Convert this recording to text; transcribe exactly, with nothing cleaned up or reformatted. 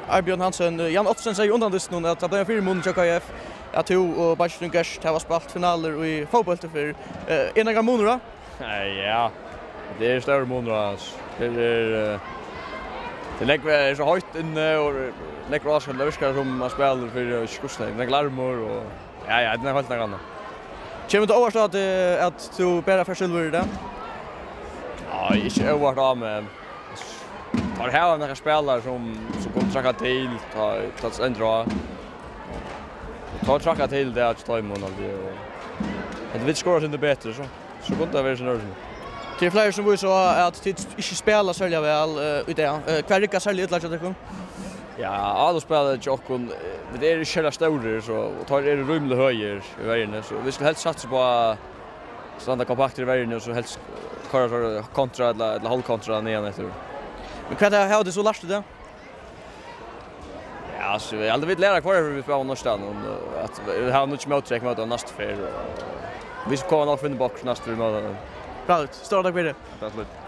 Arbjørn Hansen, eh, Jan Ottesen segði undan dystinum, at tað bleiv ein fyrimunur hjá K F, at tú og beiggin tín Gert hava spælt finalur í fótbólti fyrr. Eh, er nakar munur á? Eh, ja, tað er stórur munur á, altso. Tað er, eh, tað er nógv, eh, er so heitt inni, og nógv áskoðarar, tað virkar sum man spælir fyri, eh, ikki hvussu nógv, nógv larmur, og ja, ja, tað er heilt nakað annað. Kemur tað óvart á teg, at tú bara fært silvur í dag? Nei, ikki óvart á meg. Teir hava nakrar spælarar sum, sum kunnu traðka til, tá, tá tað stendur á. Og teir traðka til, tað er ikki teimum, altso, og, men vit skora eitt sindur betri, so, so kundi tað verið so nær sum. Tað eru fleiri sum vísa á, at tit ikki spæla serliga væl, eh, í dag. Eh, hvat riggar serliga illa hjá tykkum? Ja, áluppspælið hjá okkum, eh, vit eru ikki serliga stórir, so, og teir eru rímiliga høgir í verjuni, so vit skulu helst satsa upp á at standa kompaktir í verjuni og so helst koyra so kontra ella, ella hálvkontra niðan eftir. Men hvat hava tit so lært í dag? Ja, so vit, altso, vit læra hvør ferð vit spæla næstan, og at vit hava nýggj móttrekk móti næstu ferð, og vit skulu koma nokk finna upp á okkurt næstu ferð vit møta teimum. Bra, stóra takk fyri. Takk so lítið.